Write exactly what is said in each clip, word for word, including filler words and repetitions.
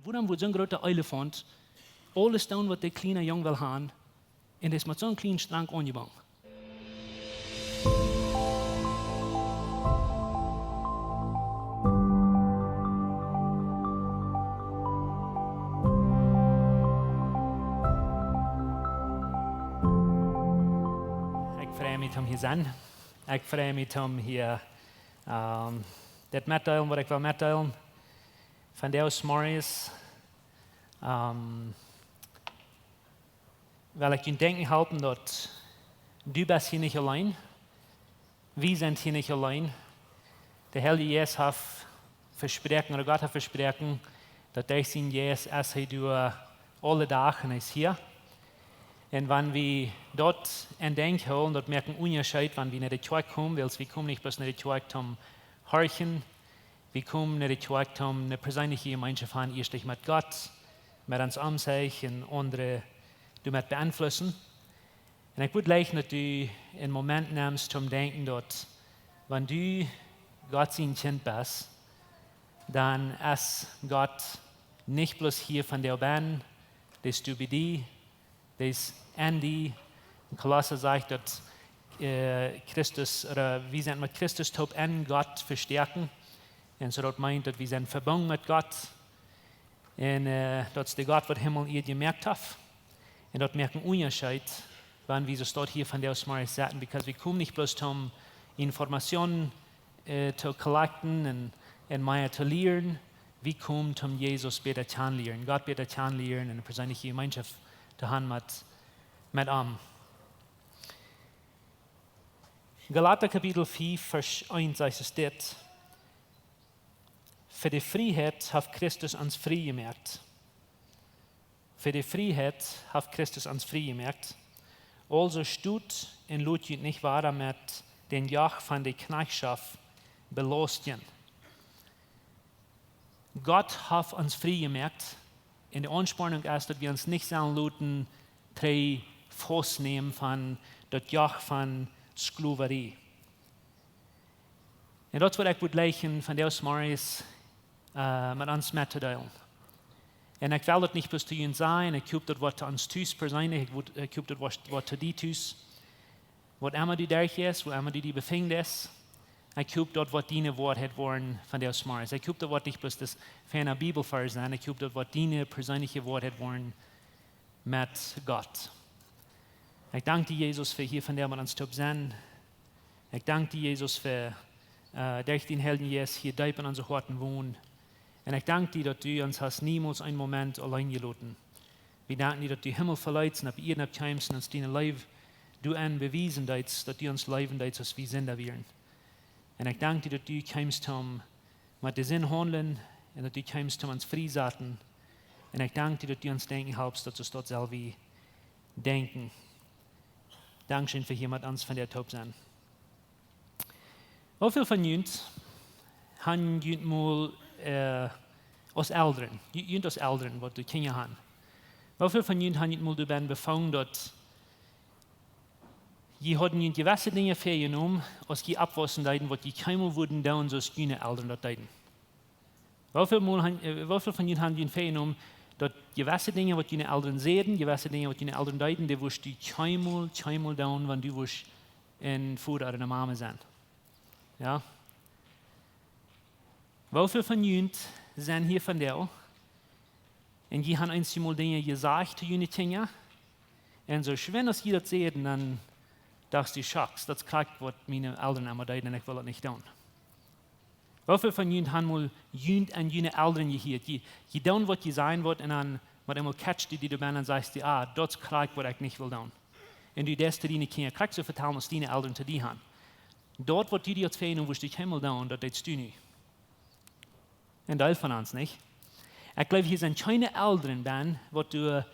Wuarom wudd soon groota Elefaunt aules doonen, waut de kjliene Jung well han, un es met soon kjlienen Strunk aunjebungen? Ekj frei mie om hia sennen. Ekj frei mie om hia, ehm, dit metdeelen, waut ekj well metdeelen. Vondoag zemorjes, ehm, well ekj junt denkjen halpen, daut du best hia nich auleen. Wie sent hia nich auleen. De Heilje Jeist haft vesproaken, ooda Gott haft vesproaken, daut derch sienen Jeist es hee doa aule Doag un hee es hia. Un wan wie daut en Denkj hoolen, daut moakt een Unjascheet, wan wie no de Kjoakj komen, wiels wie komen nich bloos no de Kjoakj toom horchen, wie komen no de Kjoakj toom ne perseenelje Jemeenschoft han, ieescht met Gott, met ons Omzich un aundre doamet beeinflussen. Un ekj wudd jleichen, daut du een Moment nemst toom denkjen, daut wan du Gott sien Kjint best, dan es Gott nich bloos hia vondoag, dee es doa bie die, dee es en die. En Kolossa sajcht daut, äh, Christus, ooda wie sent met Christus toop en Gott vestoaken. Un soo daut meent, daut wie sent vebungen met Gott. Un, äh, daut es de Gott, waut Himmel un Ieed jemoakt haft. Un daut moakt een Unjascheet, wan wie soo staut hia vondoag zemorjes setten, because wie komen nich bloos toom Informationen, äh, to collecten un, un mea to lieren. Wie komen toom Jesus bäta kjanen lieren, Gott bäta kjanen lieren un ne perseenelje Jemeenschoft to han met, met am. Galata Kapitel fief, Varsch eent sajcht dit: Fa de Frieheit haft Christus ons frie jemoakt. Fa de Frieheit haft Christus ons frie jemoakt. Aulsoo stot un lot junt nich wada met dän Joch von de Kjnajchtschoft belaustjen. Gott haft ons frie jemoakt. Un de Aunspornunk es, daut wie ons nich sellen loten trigj faustnämen von daut Joch von Skloverie. Un daut es waut ekj wudd jleichen vondoag zemorjes, äh, met ons mettodeelen. Un ekj well daut nich bloos to junt sajen, ekj hop daut woat to ons tus perseenlich, ekj wudd, ekj hop daut woat, woat to die tus. Waut emma du derchjeist, wua emma du die befinjst, ekj hop daut woat diene Woarheit woaren vondoag zemorjes. Ekj hop daut woat nich bloos daut feine Bibelvarsch sennen, ekj hop daut woat diene perseenelje Woarheit woaren met Gott. Ekj dank die, Jesus, fa hia vondoag met ons toop sennen. Ekj dank die, Jesus, fa, äh, daut du dän Heiljen Jeist hia deep en onse Hoaten wonst. Un ekj dank die, daut du ons hast niemols een Moment auleen jeloten. Wie danken die, daut du Himmel veleetst un opp Ieed kjeemst un ons diene Leew doaderch bewiesen deetst, daut du ons leewen deetst, aus wie Sinda wieren. Un ekj dank die, daut du kjeemst om met de Sind haundlen un daut du kjeemst om ons frie to saten. Un ekj dank die, daut du ons denkjen halpst, daut soo daut sell wie denkjen. Dankscheen fa hia met ons vondoag toop sennen. Woo väl von junt han junt mol, äh, aus Elren, ju-, junt aus Elren, waut de Kjinja han? Woo väl von junt han junt mol doabennen befungen, daut jie hauden junt jewesse Dinja väajenomen, aus jie oppwaussen deeden, waut jie kjeenmol wudden doonen, soo aus june Elren daut deeden? Woo väl mol han, äh, woo väl von junt han junt väajenomen, daut jewesse Dinja, waut june Elren säden, jewesse Dinja, waut june Elren deeden, dee wurscht du kjeenmol, kjeenmol doonen, wan du wurscht een Voda ooda ne Mame sennen? Jo? Woo väl von junt sent hia vondoag un jie han eenjemol Dinja jesajcht to june Kjinja? Un soo schwind aus jie daut säden, dan docht jie: "Schucks, daut es krakjt waut miene Elren emma deeden un ekj well daut nich doonen." Woo väl von junt han mol junt aun june Elren jehieet? Jie, jie doonen waut jie sajen wudden un dan met eemol catcht die die doabennen un sajchst du: "Ah, daut es krakjt waut ekj nich well doonen." Un du deist to diene Kjinja krakjt soo vetalen aus diene Elren to die han. Daut waut du die hast väajenomen, wurscht du kjeenmol doonen, daut deetst du nu. Een Deel von ons, nich? Ekj gleew, hia sent kjeene Elren bennen, waut doa,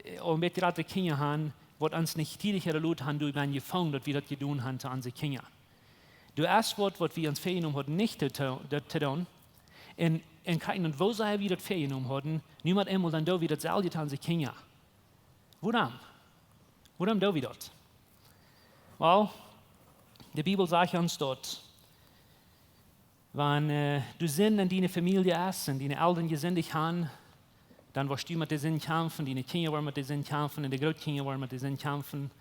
äh, aul een bät jratre Kjinja han, waut ons nich tiedich jeloten han, doabennen jefungen, daut wie daut jedonen han to onse Kjinja. Doa es waut, waut wie ons väajenomen hauden nich to, to, daut to doonen. Un, un kjikj, un woo sea wie daut väajenomen hauden, nu met eemol dan doo wie daut selwje to onse Kjinja. Wuarom? Wuarom doo wie daut? Well, de Bibel sajcht ons daut, wan, äh, doa Sind en diene Famielje es un diene Elren jesindicht han, Dan woascht du met de Sind kjamfen, diene Kjinja woaren met de Sind kjamfen un de Grootkjinja woaren met de Sind kjamfen.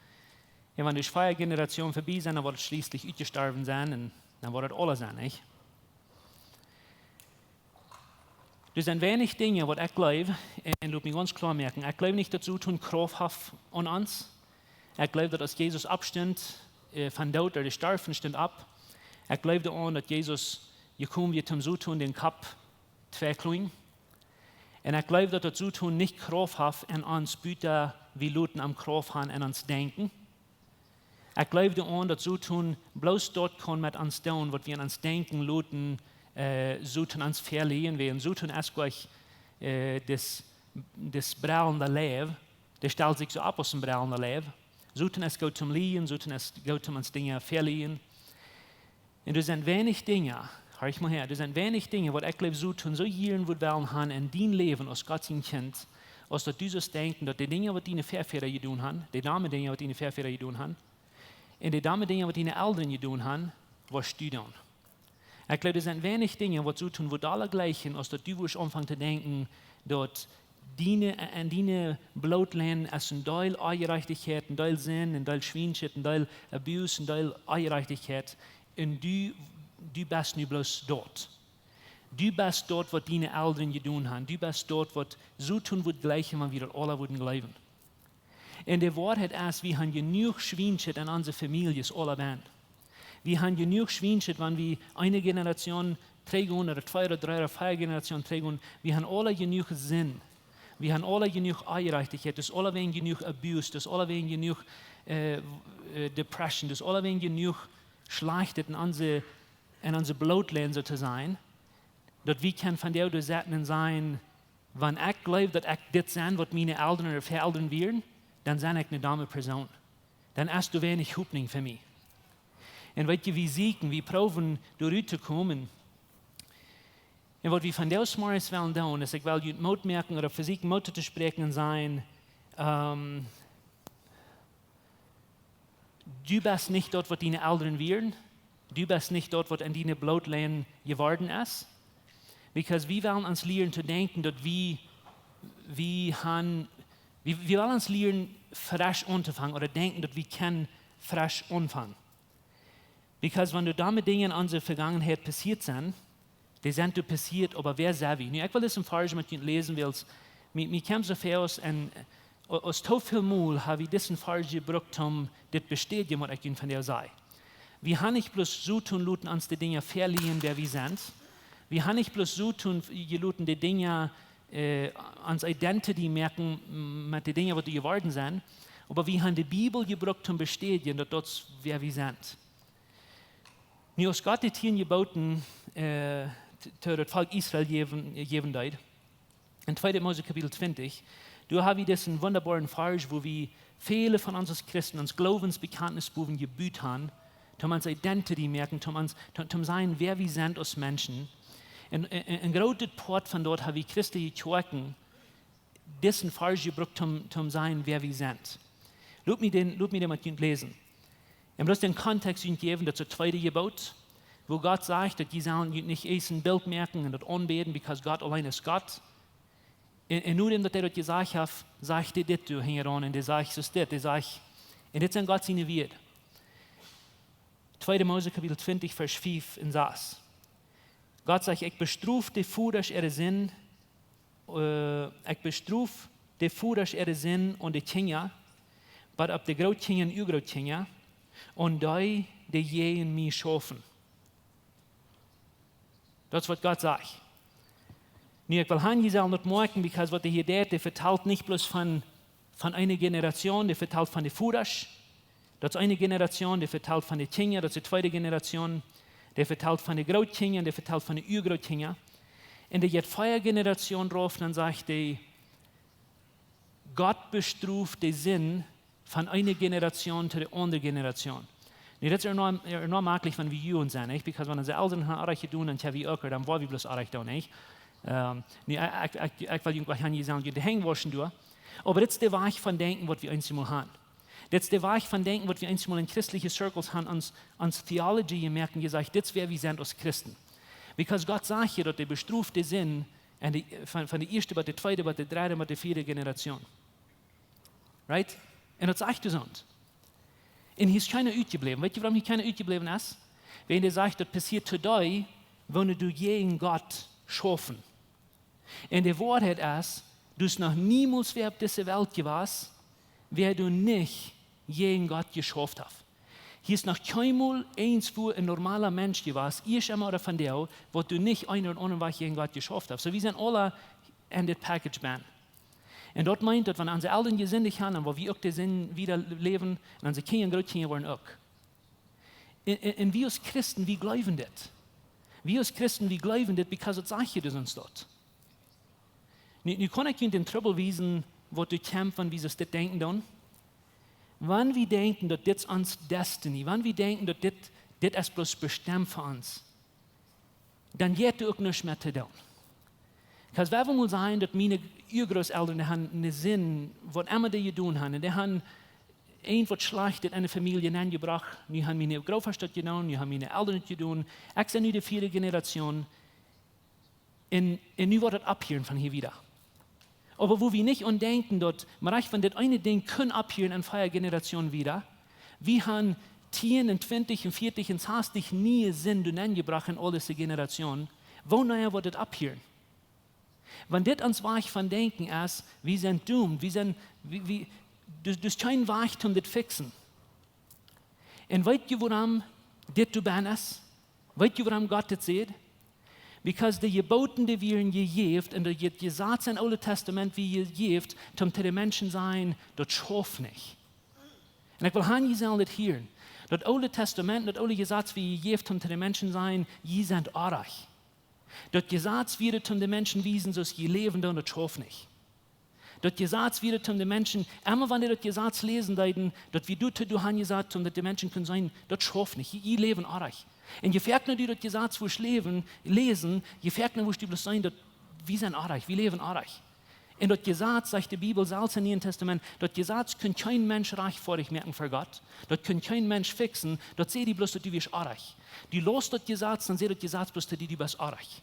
Un wan de vea Generationen verbie sent, dan woat et schlieslich utjestorwen sennen un dan woat et aula sennen, nich? Doa sent weinich Dinja, waut ekj jleew, un lot mie gaunz kloa moaken, ekj jleew nich, daut Soton Krauft haft aun ons. Ekj jleew, daut aus Jesus oppstunt, äh, vom Doot, ooda jestorwen, stunt opp. Ekj jleew doaraun, daut Jesus jekomen wia, om Soton dän Kopp to kjrieen. Un ekj jleew, daut daut Soton nich Krauft haft en ons, buta wie loten am Krauft han en ons Denkjen. Ekj jleew doaraun, daut Soton bloos daut kaun met ons doonen, waut wie en ons Denkjen loten, äh, Soton ons veleiden, wiels Soton es jlikj, äh, daut, daut brellende Leew, dee stalt sikj soo opp aus een brellender Leew. Soton es goot toom lieen, Soton es goot toom ons Dinja veleiden. Un doa sent weinich Dinja, horch mol häa, doa sent weinich Dinja, waut ekj jleew Soton soo jieren wudd wellen han en dien Läwen aus Gott sien Kjint, aus daut du saust denkjen, daut de Dinja, waut diene Väavodasch jedonen han, de domme Dinja, waut diene Väavodasch jedonen han, un de domme Dinja, waut diene Elren jedonen han, woascht du doonen. Ekj jleew, doa sent weinich Dinja, waut Soton wudd aula jlikjen, aus daut du wurscht aunfangen to denkjen, daut diene, en diene Bloodline es een Deel Onjerajchtichkjeit, een Deel Sind, een Deel Schwienschheit, een Deel Abuse, een Deel Onjerajchtichkjeit. Un du, du best nu bloos daut. Du best daut, waut diene Elren jedonen han. Du best daut, waut Soton wudd jlikjen, wan wie daut aula wudden jleewen. Un de Woarheit es, wie han jenuach Schwienschait en onse Famieljes aula bennen. Wie han jenuach Schwienschait, wan wie eene Generation trigj gonen, ooda twee ooda dree ooda vea Generationen trigj gonen, wie han aula jenuach Sind. Wie han aula jenuach Onjerajchtichkjeit, doa es aulawäajen jenuach Abuse, doa es aulawäajen jenuach, äh, äh, Depression, doa es aulawäajen jenuach Schlajchtet en onse, en onse Bloodline, soo to sajen, daut wie kjennen von doa setten un sajen, wan ekj jleew, daut ekj dit sie, waut miene Elren ooda Väaelren wieren, dan sie ekj eene domme Persoon. Dan es doa weinich Hopninj fa mie. Un weet jie, wie sieekjen, wie proowen doa rut to komen. Un waut wie vondoag zemorjes wellen doonen, es, ekj well junt Moot moaken ooda vesieekjen Moot to spräakjen un sajen, ähm, du best nich daut, waut diene Elren wieren. Du best nich daut, waut en diene Bloodline jeworden es. Because wie wellen ons lieren to denkjen, daut wie, wie han, wie, wie wellen ons lieren, fresch auntofangen, ooda denkjen, daut wie kjennen fresch aunfangen. Because wan doa domme Dinja en onse Vegangenheit passieet sent, dee sent doa passieet, oba wäa sent wie? Nu, ekj well disen Varsch met junt läsen, wiels mie, mie kjemt soo väl aus, un, äh, aus too väl Mol ha wie disen Varsch jebrukt, om dit bestädjen, waut ekj junt vondoag saj. Wie han nich bloos Soton loten ons de Dinja veleiden, wäa wie sent. Wie han nich bloos Soton jeloten de Dinja, äh, ons Identity moaken met de Dinja, waut wie jeworden sent. Oba wie han de Bibel jebrukt, om bestädjen, daut daut es, wäa wie sent. Nu, aus Gott de tieen Jeboten, äh, t-, to daut Volkj Israel jäwen, jäwen deed, en tweede Mose Kapitel twintich, doa ha wie disen wundaboaren Varsch, wua wie väle von ons aus Christen ons Gloowensbekjantnis bowen jebut han, om ons Identity moaken, om ons, om, om sajen, wäa wie sent aus Menschen. Un, un, un een grootet Poat von daut ha wie christelje Kjoakjen disen Varsch jebrukt, om, om sajen, wäa wie sent. Lot mie dän, lot mie dän met junt läsen. Un bloos dän Kontext junt jäwen, daut es daut tweede Jebot, wua Gott sajcht, daut jie sellen junt nich eent een Bilt moaken un daut aunbäden, because Gott auleen es Gott. Un, un nodäm daut hee daut jesajcht haft, sajcht hee dit doa hinjaraun, un hee sajcht, soo es dit, hee sajcht, un dit sent Gott siene Wieed. Tweede Mose Kapitel twintich, Varsch fief un sas. Gott sajcht: "Ekj bestrof de Vodasch äare Sind, äh, ekj bestrof de Vodasch äare Sind aun de Kjinja, bat opp de Grootkjinja un Uagrootkjinja, un dee, dee jäajen mie schaufen." Daut es waut Gott sajcht. Nu, ekj well han, jie sellen daut moakjen, because waut hee hia deit, hee vetalt nich bloos von, von eene Generation, hee vetalt von de Vodasch. Daut es eene Generation, hee vetalt von de Kjinja, daut es de tweede Generation, hee vetalt von de Grootkjinja, hee vetalt von de Uagrootkjinja. Un de jeit vea Generation rauf, dan sajcht hee, Gott bestroft de Sind von eene Generation to de aundre Generation. Nu, daut es enorm, enorm maklich, wan wie Jugend sent, nich? Because wan onse Elren han oajch jedonen, dan kjenn wie uk, dan woa wie bloos oajch doonen, nich? Ähm, nu, ekj, ekj, ekj, ekj well junt nich han, jie sellen junt de Henj wauschen doonen. Oba dit es de Wajch von denkjen, waut wie eenjemol han. Dit es de Wajch von denkjen, waut wie eenjemol en christelje Circles han, ons, ons Theology jemoakt un jesajcht, dit es, wäa wie sent aus Christen. Because Gott sajcht hia, daut de bestrof de Sind Un de, von, von de ieeschte bat de tweede, bat de dredde, bat de vieede Generation. Right? Un daut sajcht hee soo. Un hia es kjeena utjebläwen. Weet jie, wuarom hia kjeena utjebläwen es? Wiels hee sajcht, daut passieet to dee, woone doa jäajen Gott schaufen. Un de Woarheit es, doa es noch niemols wäa opp dise Welt jewast, wäa doa nich jäajen Gott jeschauft haft. Hia es noch kjeenmol eenswua een normala Mensch jewast, ieescht emol ooda vondoag, waut doa nich een ooda aundren Wajch jäajen Gott jeschauft haft. Soo, wie sent aula en dit Package bennen. Un daut meent, daut wan onse Elren jesindicht haben, un wua wie uk de Sind wieda läwen, un onse Kjinja un Grootkjinja woaren uk. Un, un, un wie aus Christen, wie jleewen dit. Wie aus Christen, wie jleewen dit, because daut sajcht hee ons daut. Nu, nu kaun ekj junt dän Trubbel wiesen, waut doa kjemt, wan wie soo dit denkjen doonen. Wan wie denkjen, daut dit es ons destiny, wan wie denkjen, daut dit, dit es bloos bestemt fa ons, dan jeit doa uk nuscht mea to doonen. Because wie wellen mol sajen, daut miene Urgrootelren, dee haben eene Sind, waut emma dee jedonen haben, un dee haben irjentwaut Schlajchtet en de Famielje nenjebrocht, nu haben miene Grootelren daut jedonen, nu haben miene Elren daut jedonen, ekj sie nu de vieede Generation, un, un nu woat daut opphieren von hia wieda. Oba wua wie nich aun denkjen, daut, mau rajcht wan dit eene Dinkj kunn opphieren en vea Generationen wieda, wie haben tieen un twintich un vieetich un sastich niee Sind doa nenjebrocht en aul dise Generationen, wanea woat daut opphieren? Wan dit ons Wajch von denkjen es, wie sent doomed, wie sent, wie, wie, doa, doa es kjeen Wajch toom dit fixen. Un weet jie, wuarom dit doa bennen es? Weet jie, wuarom Gott dit sajcht? Because de Jeboten, dee wieren jejäft, un daut Jesaz em Oolen Tastament wia jejäft, toom to de Menschen sajen, daut schauft nich. Un ekj well han, jie sellen dit hieren. Daut Oole Tastament, daut Oole Jesaz wia jejäft, toom to de Menschen sajen, jie sent oajch. Daut Jesaz wia, toom de Menschen wiesen, soo aus jie läwen doonen, daut schauft nich. Daut Jesaz wia, toom de Menschen, emma wan dee daut Jesaz läsen deeden, daut wia doatoo doa hanjesat, toom daut de Menschen kunnen seenen, daut schauft nich, jie, jie läwen oajch. Un je foakna du daut Jesaz wurscht läwen, läsen, je foakna wurscht du bloos seenen, daut wie sent oajch, wie läwen oajch. Un daut Jesaz, sajcht de Bibel, selfst em Nieen Tastament, daut Jesaz kunn kjeen Mensch rajchtfoadich moaken ver Gott, daut kunn kjeen Mensch fixen, daut säd die bloos, daut du wieescht oajch. Du laust daut Jesaz, dan säd daut Jesaz bloos, daut du, du best oajch.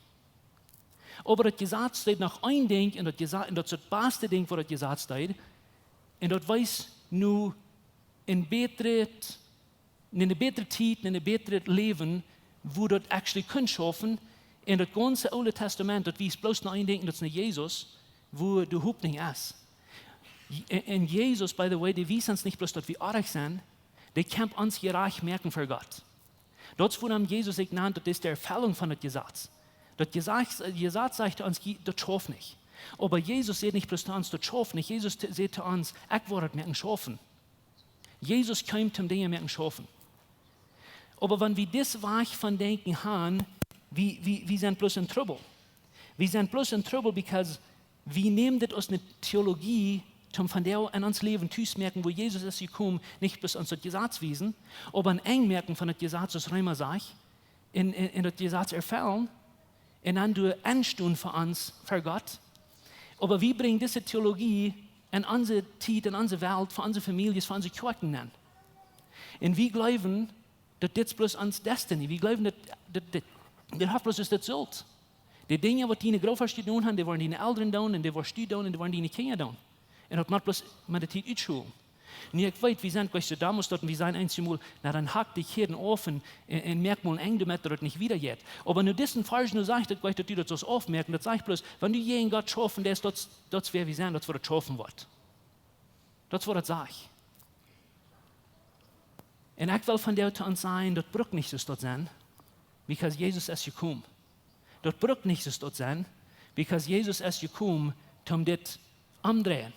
Oba daut Jesaz deed noch een Dinkj, un daut Jesa-, un daut es daut baste Dinkj, waut daut Jesaz deed. Un daut wiest no een bätret, no eene bätre Tiet, no een bätret Läwen, wua daut actually kunn schaufen. Un daut gaunze Oole Tastament, daut wiest bloos no een Dinkj, un daut es no Jesus, wua de Hopninj es. Je-, un, un Jesus, by the way, dee wiest ons nich bloos, daut wie oajch sent, dee kjemt ons jerajcht moaken ver Gott. Daut es, wuarom Jesus sikj nant, daut es de Erfellunk von daut Jesaz. Daut Jesaz, Jesaz sajcht to ons, jie, daut schauft nich. Oba Jesus sajcht nich bloos to ons, daut schauft nich. Jesus t-, sajcht to ons, ekj woa daut moaken schaufen. Jesus kjeem, toom Dinja moaken schaufen. Oba wan wie disen Wajch von denkjen haben, wie, wie, wie sent bloos en Trubbel. Wie sent bloos en Trubbel, because wie nämen dit aus eene Theologie, toom vondoag en ons Läwen tus moaken, wua Jesus es jekomen, nich bloos ons daut Jesaz wiesen, oba een Enj moaken von daut Jesaz, soo aus Reema sajcht, un, un, un daut Jesaz erfellen, un dan doa enstonen ver ons, ver Gott. Oba wie brinjen dise Theologie en onse Tiet, en onse Welt, ver onse Famieljes, ver onse Kjoakjen aun. Un wie jleewen, daut dit bloos ons destiny, wie jleewen, daut, daut, daut, daut haft bloos, es daut sult. De Dinja, waut diene Grootelren jedonen haben, dee woaren diene Elren doonen, un dee woascht du doonen, un dee woaren diene Kjinja doonen. Un daut mott bloos met de Tiet utschulen. Nu, ekj weet, wie sent jlikj soo domm aus daut, un wie sajen eenjemol, na, dan hak dee Kjäden auf un, un, un moak mol een Enj doamet, daut et nich wieda jeit. Oba nu disen Varsch, nu sajcht daut jlikj, daut du daut saust aufmoaken, daut sajcht bloos, wan du jäajen Gott schaufen deist, daut, daut es wäa wie sent, daut woat daut schaufen woat. Daut woat daut sajen. Un ekj well vondoag to ons sajen, daut brukt nich soo daut sennen, because Jesus es jekomen. Daut brukt nich soo daut sennen, because Jesus es jekomen, toom dit omdreien.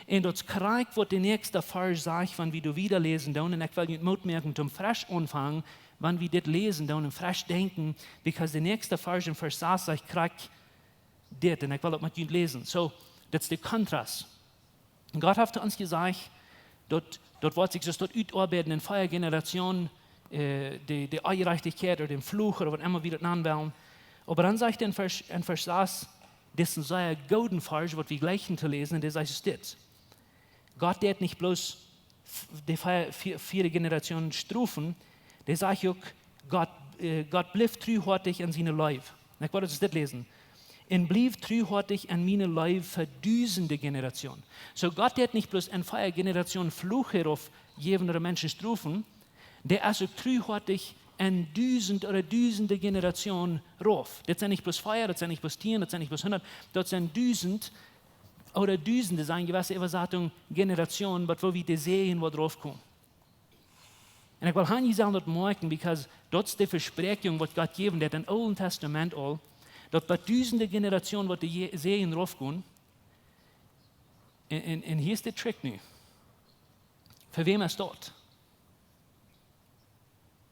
Un daut es krakjt, waut de näakjste Varsch sajcht, wan wie doa wieda läsen doonen. Un ekj well junt Moot moaken, toom fresch aunfangen, wan wie dit läsen doonen un fresch denkjen, because de näakjste Varsch en Varsch sas sajcht krakjt dit. Un ekj well daut met junt läsen. Soo, daut es de Kontrast. Gott haft to ons jesajcht, daut, daut woat sikj soo daut utoabeiden en vea Generationen, äh, de, de Onjerajchtichkjeit ooda dän Fluch ooda waut emma wie daut nanen wellen. Oba dan sajcht hee en Varsch, en Varsch sas, disen sea gooden Varsch, waut wie jleichen to läsen, un dee sajcht es dit. Gott deit nich bloos f-, de vea-, vea-, vieede Generation strofen, dee sajcht uk, Gott, äh, Gott blift truhoatich aun siene Leew. Un ekj well daut dit läsen. Un bliew truhoatich aun miene Leew fa dusende Generationen. Soo Gott deit nich bloos aun vea Generationen Fluch rauf jäwen ooda Menschen strofen, dee es uk truhoatich aun dusend ooda dusende Generationen rauf. Daut sent nich bloos vea, daut sent nich bloos tieen, daut sent nich bloos hundat, daut sent dusend ooda dusende, sent jewesse Äwasatunk, Generationen, waut woo wie de Säajen waut raufkomen. Un ekj well han, jie sellen daut moakjen, because daut es de Vespräakjunk waut Gott jäwen deed em Oolen Tastament aul, daut bie dusende Generationen waut de Je-, Säajen raufkomen. Un, un, un hia es de Trick nu. Fa wäm es daut?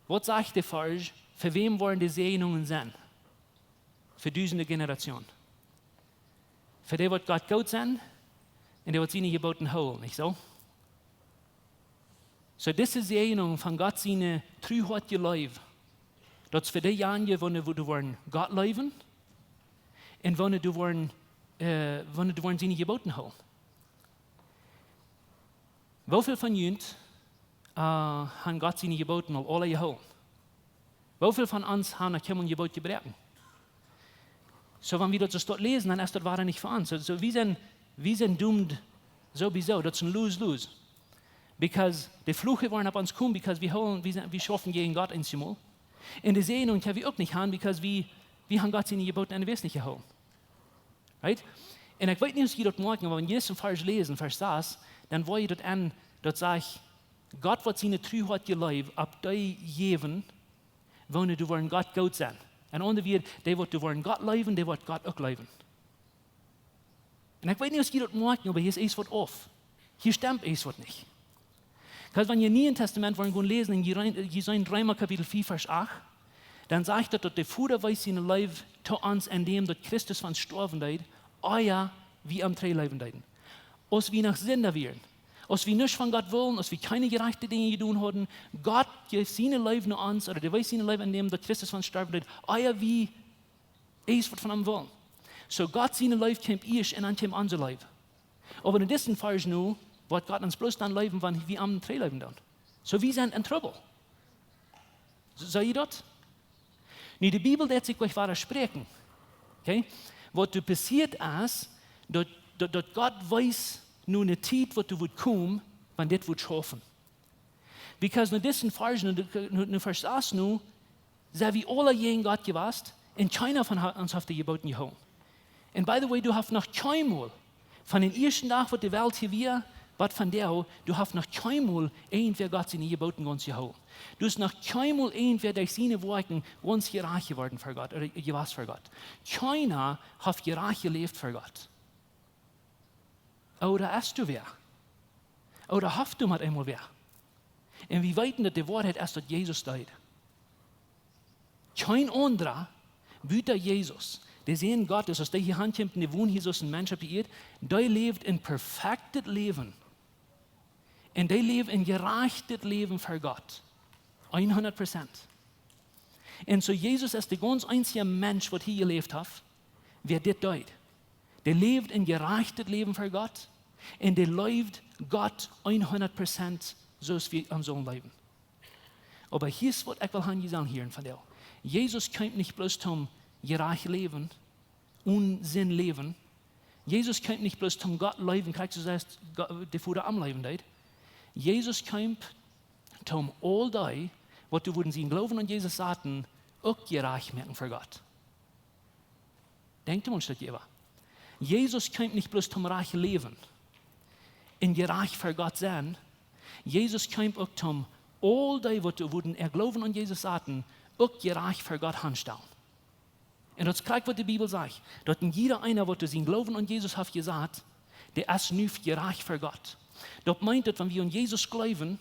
Waut sajcht de Varsch, fa wäm woaren de Säajnungen sennen? Fa dusende Generationen. Fa dee waut Gott goot sent un dee waut siene Jeboten hoolen, nich soo? Soo dise Säajnunk von Gott siene truhoatje Leew, daut es fa deejanje, woone, woone woaren Gott leewen un woone woaren, äh, woone woaren siene Jeboten hoolen. Woo väl von junt, äh, han Gott siene Jeboten aul aule jehoolen? Woo väl von ons han noch kjeenmol een Jeboot jebroaken? Soo wan wie daut soo stoakj läsen, dan es daut wada nich fa ons. Soo, soo wie sent, wie sent doomed sowieso, daut es een lose-lose. Because de Fluch woat opp ons komen, because wie hoolen, wie sent, wie schaufen jäajen Gott eenjemol. Un de Säajnunk kjenn wie uk nich han, because wie, wie han Gott siene Jeboten en de Welt nich jehoolen. Right? Un ekj weet nich aus jie daut moakjen, oba wan jie disen Varsch läsen, Varsch sas, dan woa jie daut aun, daut sajcht, Gott woat siene truhoatje Leew opp dee jäwen, woone doa woaren Gott goot sennen. En aundre Wieed, dee waut doa woaren Gott leewen, dee woat Gott uk leewen. Un ekj weet nich aus jie daut moakjen, oba hia es eent waut auf. Hia stemt eent waut nich. Because wan jie em Nieen Tastament woaren gonen läsen, un jie rein-, jie seenen Reema Kapitel vea, Varsch acht, dan sajcht daut, daut de Voda wees siene Leew to ons en däm, daut Christus fa ons stoawen deed, ea wie am trigj läwen deeden. Aus wie noch Sinda wieren, aus wie nuscht von Gott wullen, aus wie kjeene jerajchte Dinja jedonen hauden, Gott jeef siene Leew no ons, ooda dee wees siene Leew en däm, daut Christus fa ons stoawen deed, ea wie eent waut von am wullen. Soo Gott siene Leew kjeem ieescht un dan kjeem onse Leew. Oba en disen Varsch nu, woat Gott ons bloos dan leewen, wan wie am trigj läwen doonen. Soo wie sent en Trubbel. S-, seet jie daut? Nu, de Bibel deit sikj uk wada spräakjen. Okay? Waut doa passieet es, daut, daut, daut Gott wees nu ne Tiet, waut doa woat komen, wan dit woat schaufen. Because no disen Varsch, no, no, no Varsch sas nu, sent wie aule jäajen Gott jewast, un kjeena von ha-, ons haft de Jeboten jehoolen. And by the way, doa haft noch kjeenmol, von dän ieeschten Dach waut de Welt hia wia, bat vondoag, doa haft noch kjeenmol irjentwäa Gott siene Jeboten gaunz jehoolen. Doa es noch kjeenmol irjentwäa derch siene Woakjen gaunz jerajcht jeworden fa Gott, ooda jewast fa Gott. Kjeena haft jerajcht jeläft fa Gott. Ooda es doa wäa? Ooda haft doa mau eemol wäa? Un wie weeten, daut de Woarheit es, daut Jesus deed. Kjeen aundra, buta Jesus, de Sän Gottes, aus dee hia han kjeem un dee wond hia aus een Mensch opp de Ieed, dee läwd een perfektet Läwen. Un dee läwd een jerajchtet Läwen fa Gott. Hundat Prozent. Un soo Jesus es de gaunz eensja Mensch, waut hia jeläft haft, wäa dit deed. Dee läwd een jerajchtet Läwen fa Gott. Un dee leewd Gott hundat Prozent, soo aus wie am sullen leewen. Oba hia es waut ekj well han, jie sellen hieren vondoag. Jesus kjeem nich bloos toom jerajcht läwen, onen Sind läwen. Jesus kjeem nich bloos toom Gott leewen, krakjt soo aus Go-, de Voda am leewen deed. Jesus kjeem toom aul dee, waut doa wudden sienen Gloowen aun Jesus saten, uk jerajcht moaken fa Gott. Denkjt mol een Stootje äwa. Jesus kjeem nich bloos toom rajcht läwen un jerajcht fa Gott sennen. Jesus kjeem uk toom aul dee, waut doa wudden äa Gloowen aun Jesus saten, uk jerajcht fa Gott hanstalen. Un daut es krakjt waut de Bibel sajcht, daut een jieda eena, waut doa sienen Gloowen aun Jesus haft jesat, dee es nu jerajcht fa Gott. Daut meent, daut wan wie aun Jesus gloowen,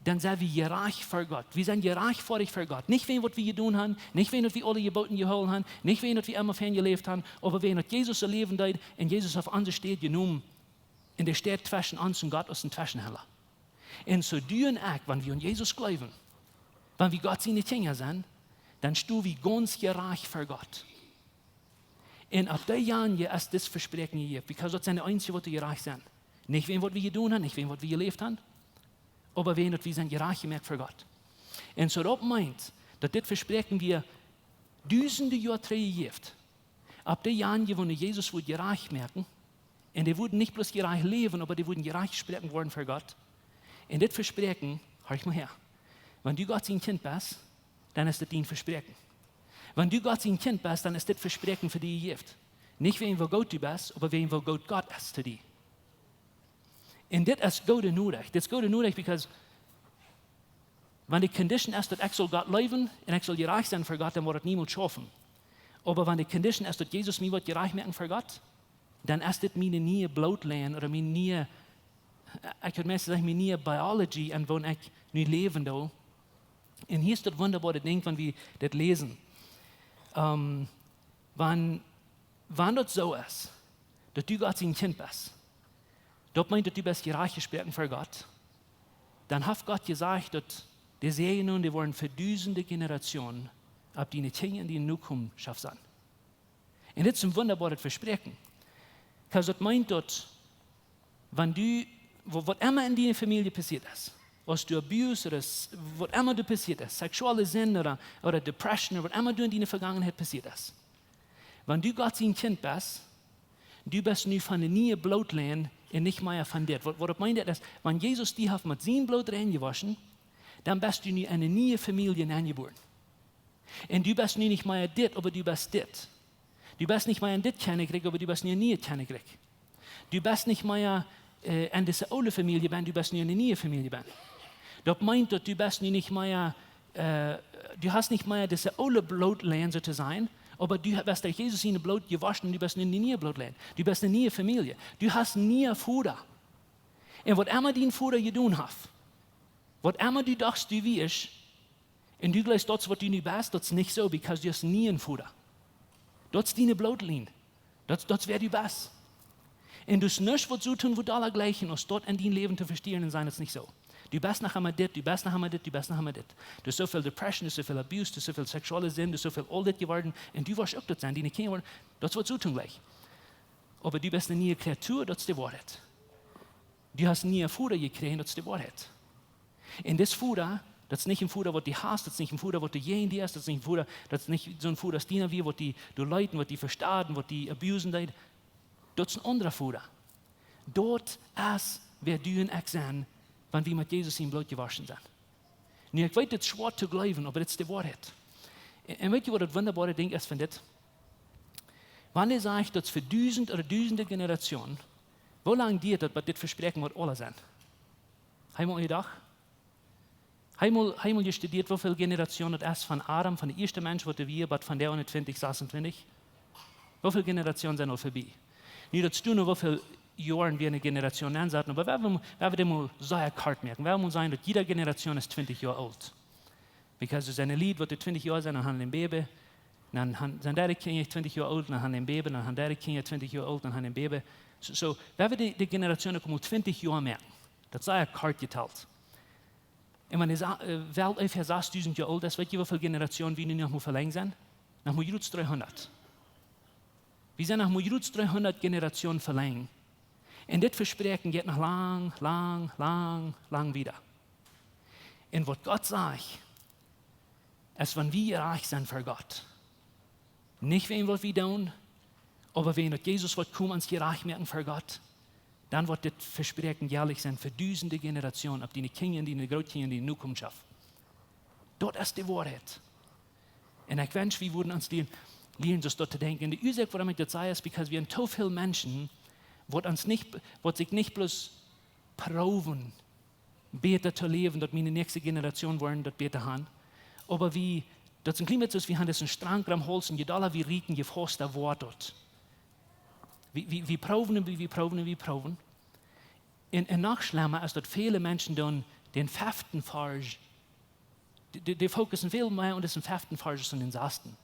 dan sent wie jerajcht fa Gott. Wie sent jerajchtfoadich fa Gott. Nich wäajen waut wie jedonen han, nich wäajen daut wie aule Jeboten jehoolen han, nich wäajen daut wie emma fein jeläft han, oba wäajen daut Jesus sien Läwen deed un Jesus haft onse Städ jenomen. Un dee steit tweschen ons un Gott aus een Tweschenhaundla. Un soo du un ekj, wan wie aun Jesus gloowen, wan wie Gott siene Kjinja sent, dan sto wie gaunz jerajcht fa Gott. Un opp dee Jane es dit Vespräakjen jejäft, because daut sent de eensje, waut doa jerajcht sent. Nich wäajen waut wie jedonen han, nich wäajen waut wie jeläft han, oba wäajen daut wie sent jerajcht jemoakt fa Gott. Un soo daut meent, daut dit Vespräakjen wia dusende Joa trigj jejäft. Opp dee Jahn, wua nu Jesus wudd jerajcht moaken, un dee wudden nich bloos jerajcht läwen, oba dee wudden jerajcht jesproaken woaren ver Gott. Un dit Vespräakjen, horch mol häa, wan du Gott sien Kjint best, dan es dit dien Vespräakjen. Wan du Gott sien Kjint best, dan es dit Vespräakjen fa die jejäft. Nich wäajen woo goot du best, oba wäajen woo goot Gott es to die. Un dit es goode Norecht. Dit es goode Norecht, because wan de condition es daut ekj saul Gott leewen un ekj saul jerajcht sennen ver Gott, dan woat daut niemols schaufen. Oba wan de condition es daut Jesus mie woat jerajcht moaken ver Gott, dan es dit miene niee Bloodline ooda mien niee, ekj wudd meist sajen, mien niee biology, en woon ekj nu läwen doo. Un hia es daut wundaboare Dinkj, wan wie dit läsen. Ehm, wan, wan daut soo es, daut du Gott sien Kjint best, daut meent, daut du best jerajcht jesproaken ver Gott, dan haft Gott jesajcht, daut de Säajen, dee woaren fa dusende Generationen opp diene Kjinja un diene Nokomschoft sennen. Un dit es een wundaboaret Vespräakjen. Because daut meent, daut wan du, wa-, waut emma en diene Famielje passieet es, aus du abused ooda s-, waut emma doa passieet es, seksuelle Sind ooda, ooda Depression ooda waut emma doa en diene Vergangenheit passieet es, wan du Gott sien Kjint best, du best nu von de niee Bloodline un nich mea von dit. Waut, waut daut meent, es, wan Jesus die haft met sien Bloot rein jewoschen, dan best du nu en eene niee Famielje enjeboaren. Un du best nu nich mea dit, oba du best dit. Du best nich mea en dit Kjennichrikj, oba du best nu en een nieet Kjennichrikj. Du best nich mea, äh, en dise oole Famielje benn, du best nu en eene niee Famielje benn. Daut meent, daut du best nu nich mea, äh, du hast nich mea dise oole Bloodline, soo to sajen, oba du best derch Jesus sien Bloot jewoschen un du best nu en eene niee Bloodline. Du best en eene niee Famielje. Du hast een nieet Voda. Un waut emma dien Voda jedonen haft, waut emma du dochst, du wieescht, un du jleefst, daut es waut du nu best, daut es nich soo, because du hast een nieet Voda. Daut es diene Bloodline. Daut, daut es wäa du best. Un du hast nuscht waut soo to doonen, waut aula jlikjen, aus daut en dien Läwen to vestieren un sennen, daut es nich soo. Du best noch emma dit, du best noch emma dit, du best noch emma dit. Du hast soo väl Depression, du hast soo väl Abuse, du hast soo väl seksuelle Sind, du hast soo väl aul dit jeworden, un du woascht uk daut sennen, diene Kjinja woaren, daut es waut soo to doonen jlikj. Oba du best eene niee Kreatua, daut es de Woarheit. Du hast een nieet Voda jekjräajen, daut es de Woarheit. Un dis Voda, daut es nich een Voda waut die hast, daut es nich een Voda waut doa jäajen die es, daut es nich een Voda, daut es nich soon Voda aus diena wia, waut die doa leet un waut die vestad un waut die abusen deed. Daut es een aundra Voda. Daut es wäa du un ekj sent, wan wie met Jesus sien Bloot jewoschen sent. Nu, ekj weet, dit es schwoa to jleewen, oba dit es de Woarheit. Un, un weet jie, waut daut wundaboare Dinkj es von dit? Wan hee sajcht, daut es fa dusend ooda dusende Generationen, woo lang diat daut, bat dit Vespräakjen woat aula sennen? Hab jie mol jedocht? Hab jie mol, hab jie mol jestudieet, woo väl Generationen daut es von Adam, von de ieeschte Mensch, waut doa wia, bat von de hia, twintich sasuntwintich? Woo väl Generationen sent aul verbie? Nu, daut es nu noch, woo väl Joaren wie en eene Generation nensaten, oba wie haben, wie haben dee mol sea kort moaken. Wie haben mol sajen, daut jiede Generation es twintich Joa oolt. Because doa sent Lied, waut doa twintich Joa sent, dan haben dee een Baby. Dan haben, sent dee Kjinja twintich Joa oolt, dan haben dee een Baby, dan haben dee Kjinja twintich Joa oolt, dan haben dee een Baby. Soo, soo, wie haben dee, dee Generation uk mol twintich Joa moaken. Daut es sea kort jetalt. Un wan de Sa-, äh, Welt onjefäa sasdusend Joa oolt es, weet jie, woo väl Generationen wie nu noch mol velenjd sent? Noch mol jrods dreehundat. Wie sent noch mol jrods dreehundat Generationen velenjd. Un dit Vespräakjen jeit noch lang, lang, lang, lang wieda. Un waut Gott sajcht, es, wan wie jerajcht sent ver Gott, nich wäajen waut wie doonen, oba wäajen daut Jesus woat komen ons jerajcht moaken ver Gott, dan woat dit Vespräakjen jelich sennen fa dusende Generationen, opp diene Kjinja, diene Grootkjinja, diene Nokomschoft. Daut es de Woarheit. Un ekj wensch, wie wudden ons lieren, lieren soo daut to denkjen. Un de Uasoak, wuarom ekj daut saj, es because wie haben too väl Menschen, waut ons nich, waut sikj nich bloos proowen, bäta to läwen, daut miene näakjste Generation woaren daut bäta han. Oba wie, daut es een kjlien bät soo aus wie han disen Strank rom Hauls un je dolla wie rieten, je fausta woat daut. Wie, wie, wie proowen un wie, wie proowen un wie proowen. Un, un noch schlemma es, daut väle Menschen dan dän feften Varsch, dee, dee, dee fokussen väl mea aun disen feften Varsch aus aun dän sasten.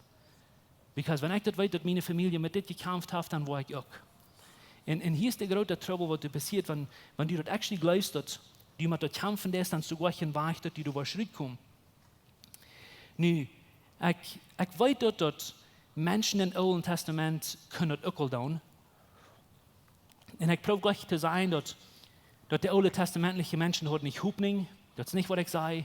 Because wan ekj daut weet, daut miene Famielje met dit jekjamft haft, dan woa ekj uk. Un, un hia es de groote Trubbel, waut doa passieet, wan, wan du daut actually jleefst, daut du met daut kjamfen deist, dan es doa goa kjeen Wajch, daut du doa woascht rutkomen. Nu, ekj, ekj weet daut, daut Menschen em Oolen Testament kunnen daut uk aul doonen. Un ekj proow jlikj to sajen daut, daut de ooltestamentliche Menschen hauden nich Hopninj. Daut es nich waut ekj saj.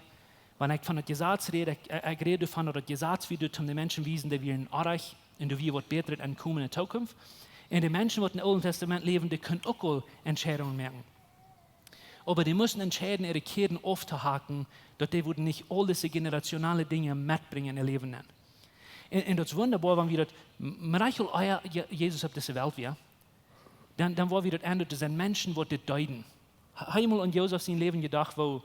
Wan ekj von daut Jesaz räd, ekj, ekj räd doavon daut daut Jesaz wia doa om de Menschen wiesen, dee wieren oajch. Un doa wia waut bätret aun komen enne Zukunft. Un de Menschen, waut em Oolen Testament läwden, dee kunnen uk aul Entscheidungen moaken. Oba dee musten entscheiden, äare Kjäden auftohaken, daut dee wudden nich aul dise generationale Dinja metbrinjen en äa Läwen nenn. Un, un daut es wundaboa, wan wie daut, m-, mau ea Je-, Jesus opp dise Welt wia, dan, dan woa wie daut endonen, daut sent Menschen, waut dit deeden. Ha-, ha jie mol aun Josef sien Läwen jedocht, woo,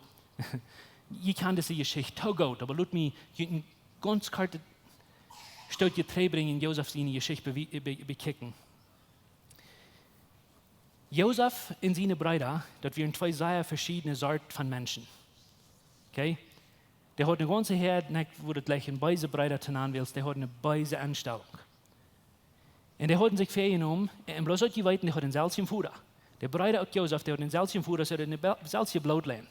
jie kjanen dise Jeschicht too goot, oba lot mie junt een gaunz kortet Stootje trigjbrinjen, Josef siene Jeschicht bewie-, be-, bekjikjen. Josef un siene Breeda, daut wieren twee sea veschiedne Sort von Menschen. Okay? Dee hauden eene gaunze Häad, nich, woo daut jlikj een beese Breeda to nanen wia, dee hauden eene beese Enstalunk. Un dee hauden sikj väajenomen, un bloos daut jie weeten, dee hauden dänselwjen Voda. De Breeda uk Josef, dee hauden dänselwjen Voda, see hauden de be-, selwje Blootlinj.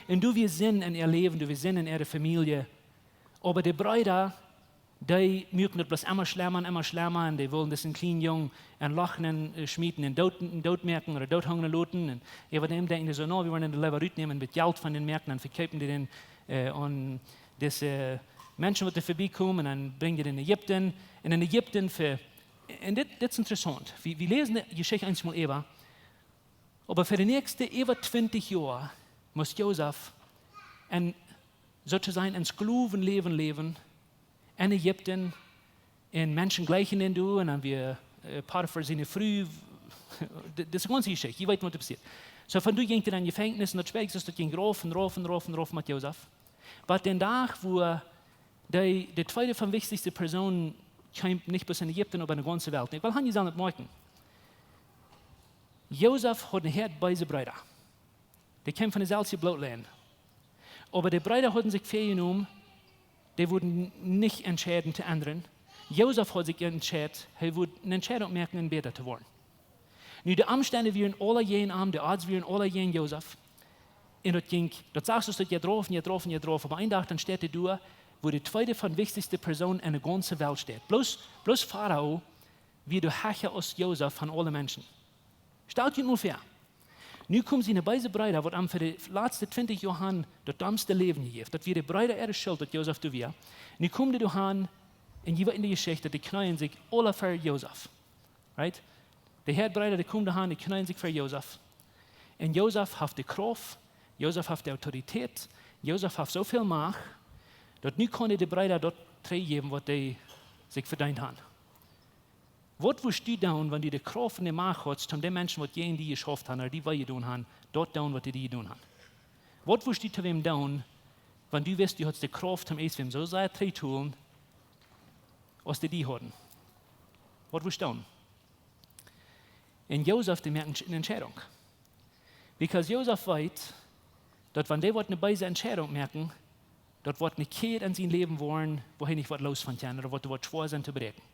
Un doa wia Sind en äa Läwen, doa wia Sind en äare Famielje. Oba de Breeda, dee muaken daut bloos emma schlemma un emma schlemma. Un dee wullen disen kjlienen Jung en Loch nenn, äh, schmieten un doot, doot moaken ooda doot hungren loten. Un äwa däm denkjen dee soo, no, wie woaren dän leewa rutnämen, waut Jelt von dän moaken un vekjeepen dee dän, äh, aun dise Menschen, waut doa verbie komen, un dan brinjen dee dän en Ägipten. Un en Ägipten fa, un dit, dit es interessaunt. Wie, wie läsen de Jeschicht eemol äwa. Oba fa de näakjste äwa twintich Joa must Josef en, soo to sajen, en Sklowenläwen läwen en Ägipten, un Menschen jlikjden am doa, un dan wia, äh, Potifar siene Fru, de, dise gaunze Jeschicht, jie weeten, waut doa passieet. Soo, von doa jinkj hee en Jefenkjnis, un daut spieekjt sikj, daut jinkj rauf un rauf un rauf un rauf met Josef. Bat dän Dach, wua dee, de tweede von wichtichste Persoon kjeem, nich bloos en Ägipten, oba en de gaunze Welt. Un ekj well han, jie sellen daut moakjen. Josef haud eene Häad beese Breeda. Dee kjeemen von deselwje Blootlinj. Oba de Breeda hauden sikj väajenomen, dee wudden nich entscheiden to endren. Josef haud sikj entscheit, hee wudd eene Entscheidunk moaken, om bäta to woaren. Nu, de Omstend wieren aula jäajen am, de odds wieren aula jäajen Josef. Un daut jinkj, daut sach soo, daut jeit rauf un jeit rauf un jeit rauf. Oba een Dach, dan steit hee doa, wua de tweede von wichtichste Persoon en de gaunze Welt steit. Bloos, bloos Farao wia doa hecha aus Josef von aule Menschen. Stalt junt mol väa. Nu komen siene beese Breeda, waut am fa de latste twintich Joa han daut domste Läwen jejäft. Daut wia de Breeda äare Schult, daut Josef doa wia. Nu komen dee doa han, un jie weeten de Jeschicht, daut dee kjneeen sikj aula ver Josef. Right? De Häad Breeda, dee komen doa han, dee kjneeen sikj ver Josef. Un Josef haft de Krauft, Josef haft de Autoritäet, Josef haft soo väl Macht, daut nu kaun hee de Breeda daut trigjjäwen, waut dee sikj vedeent han. Waut wurscht du doonen, wan du de Krauft un de Macht haudst, om de Menschen, waut jäajen die jeschauft han, ooda die wee jedonen han, daut doonen, waut dee die jedonen han? Waut wurscht du to wäm doonen, wan du wist, du haudst de Krauft, om eent wäm soo sea trigj to hoolen, aus dee die hauden? Waut wurscht du doonen? Un Josef, dee moakt eene Entscheidunk. Because Josef weet, daut wan dee woat eene beese Entscheidunk moaken, daut woat eene Kjäd en sien Läwen woaren, wua hee nich waut loos von kjennen, ooda waut, woat schwoa sennen to bräakjen.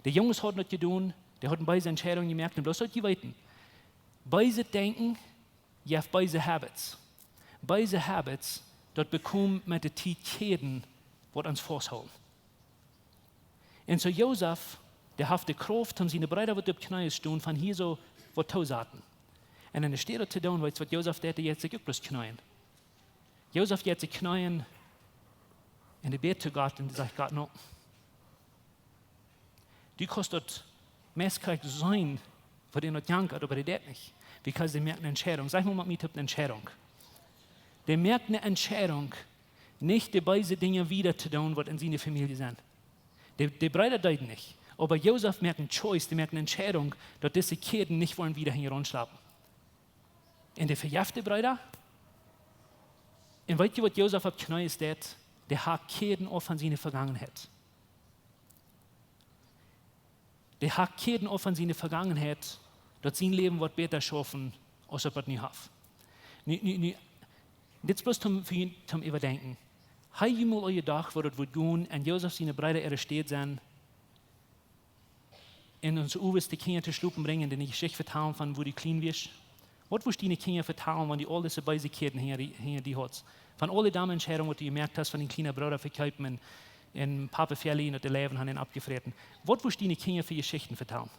De Junges hauden daut jedonen, dee hauden beese Entscheidunk jemoakt, un bloos daut jie weeten, beeset Denkjen jeft beese Habits. Beese Habits, daut bekomen met de Tiet Kjäden, waut ons fausthoolen. Un soo Josef, dee haft de Krauft, om siene Breeda, waut opp Kjneeen stonen, von hia soo waut to saten. Un enne Städ to doonen, weetst waut Josef deed, dee jeit sikj uk bloos kjneeen. Josef jeit sikj kjneeen un dee bät to Gott un dee sajcht: Gott, no, du kaust daut meist krakjt seenen, waut dee noch jankat, oba dee deit nich. Because dee moakt eene Entscheidunk. Saj mol met mie toop: eene Entscheidunk. Dee moakt eene Entscheidunk, nich de beese Dinja wieda to doonen, waut en siene Famielje sent. De, de Breeda deeden nich. Oba Josef moakt eene choice, dee moakt eene Entscheidunk, daut dise Kjäden nich woaren wieda hinjaraun schlapen. Un dee vejeft de Breeda. Un weetst du, waut Josef opp Kjneeen deit? Dee hakt Kjäden auf von siene Vergangenheit. Dee hakt Kjäden auf von siene Vergangenheit, daut sien Läwen woat bäta schaufen, aus daut waut nu haft. Nu, nu, nu, dit es bloos toom, fa junt toom äwadenkjen. Ha jie mol jedocht, woo daut wudd gonen, en Josef siene Breeda äare Städ sennen, un onse Uages de Kjinja to schlopen brinjen, dee ne Jeschicht vetalen von woo du kjlien wiescht? Waut wurscht diene Kjinja vetalen, wan du aul dise beese Kjäden hinja die, hinja die haudst? Von aule domme Entscheidungen, waut du jemoakt hast, von dien kjliena Brooda vekjeepen un, un Papa väalieejen, daut dee läwen han un oppjefräten. Waut wurscht diene Kjinja fa Jeschichten vetalen?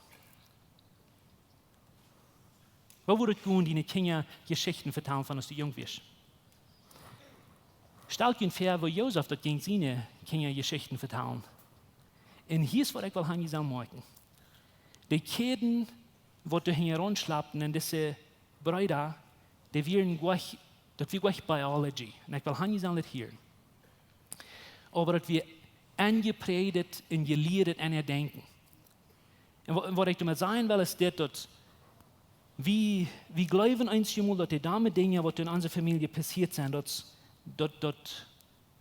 Woo wudd daut gonen, diene Kjinja Jeschichten vetalen von aus du junk wiescht? Stalt junt väa, woo Josef daut jinkj siene Kjinja Jeschichten vetalen. Un hia es waut ekj well han, jie sellen moakjen. De Kjäden, waut doa hinjaraun schlapten en dise Breeda, dee wieren jlikj, daut wia jlikj biology. Un ekj well han, jie sellen dit hieren. Oba daut wia enjepräacht un jelieet en äa Denkjen. Un wa-, waut ekj doamet sajen well, es dit, daut wie, wie jleewen eenjemol, daut de dame Dinja, waut en onse Famielje passieet sent, daut, daut, daut,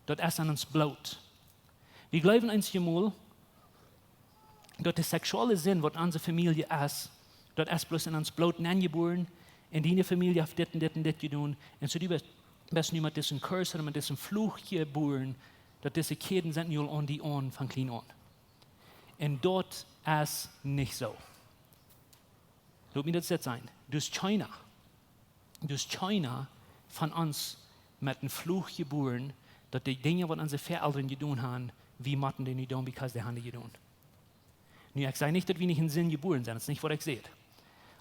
daut es en ons Bloot. Wie jleewen eenjemol, daut de seksuelle Sind, waut en onse Famielje es, daut es bloos en ons Bloot enjebuaren. Un diene Famielje haft dit un dit un dit jedonen. Un soo du best, best nu met disen curse, met disen Fluch jebuaren, daut dise Kjäden sent nu aul aun die aun von kjlien aun. Un daut es nich soo. Lot mie daut sajen. Doa es kjeena, doa es kjeena von ons met een Fluch jebuaren, daut de Dinja, waut onse Väaelren jedonen haben, wie motten dee nu doonen, because dee haben dee jedonen. Nu, ekj saj nich, daut wie nich en Sind jebuaren sent, daut es nich, waut ekj saj.